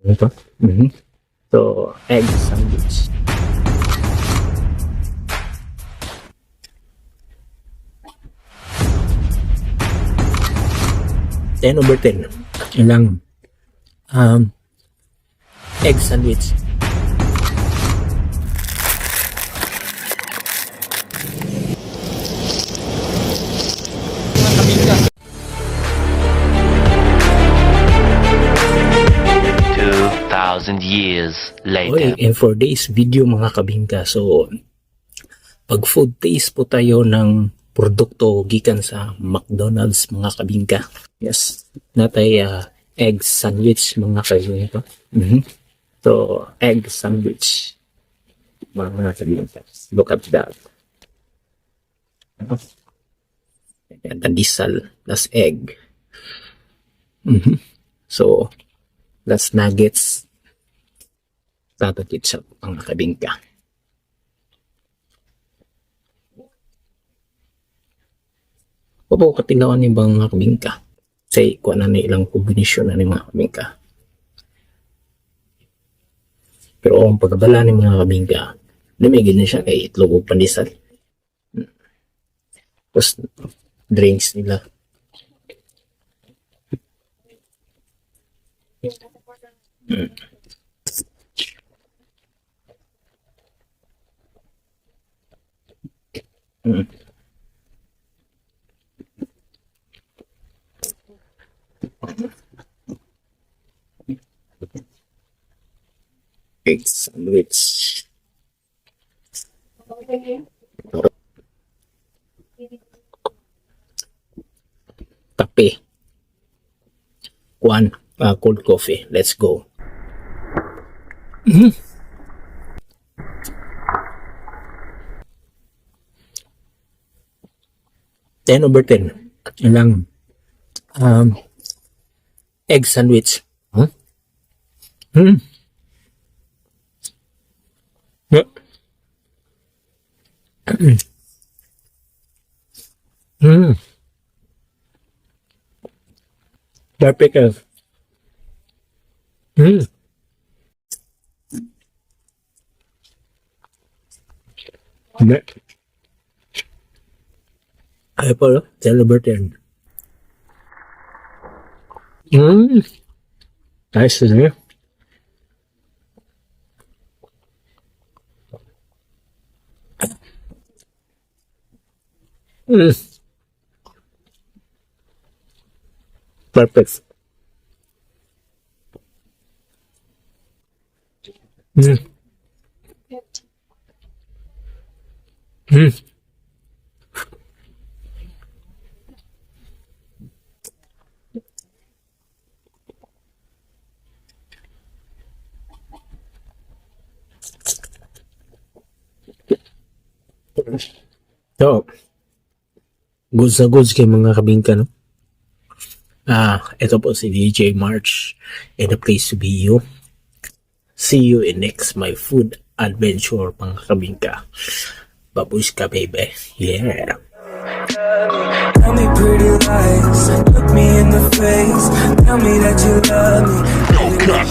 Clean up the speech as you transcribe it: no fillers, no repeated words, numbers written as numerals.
Ito? Mhm. So, egg sandwich. 10 over 10. Ilang egg sandwich. 2,000 years later. Oy, and for this video, mga kabingka, so pag food taste po tayo ng produkto gikan sa McDonald's, mga kabingka. Yes, natay egg sandwich, mga kabingka. So, egg sandwich, mga kabingka. Look at that. And pandesal plus egg. So, plus nuggets, tato ketchup, mga kabingka. Opo, katilawan ni bang mga kabingka. Say, kuha na ni ilang kombinasyon na ni mga kabingka. Pero ang pagkabala ni mga kabingka, lumigil na siya kay itlog o pandesal. Tapos, drinks nila. Egg sandwich. Kape. One, cold coffee. Let's go. 10 over 10. Ilang egg sandwich. Huh? Hmm. Yeah. Perfect. Ne. Ay po, 10 over 10. Nice, isn't it? Perfect. So, goods na goods kay mga kabingka, no? Ah, ito po si DJ March in a place to be you. See you in next my food adventure, mga kabingka. Babushka, baby. Yeah. Tell me pretty lies, look me in the face. Tell me that you love me. No cap.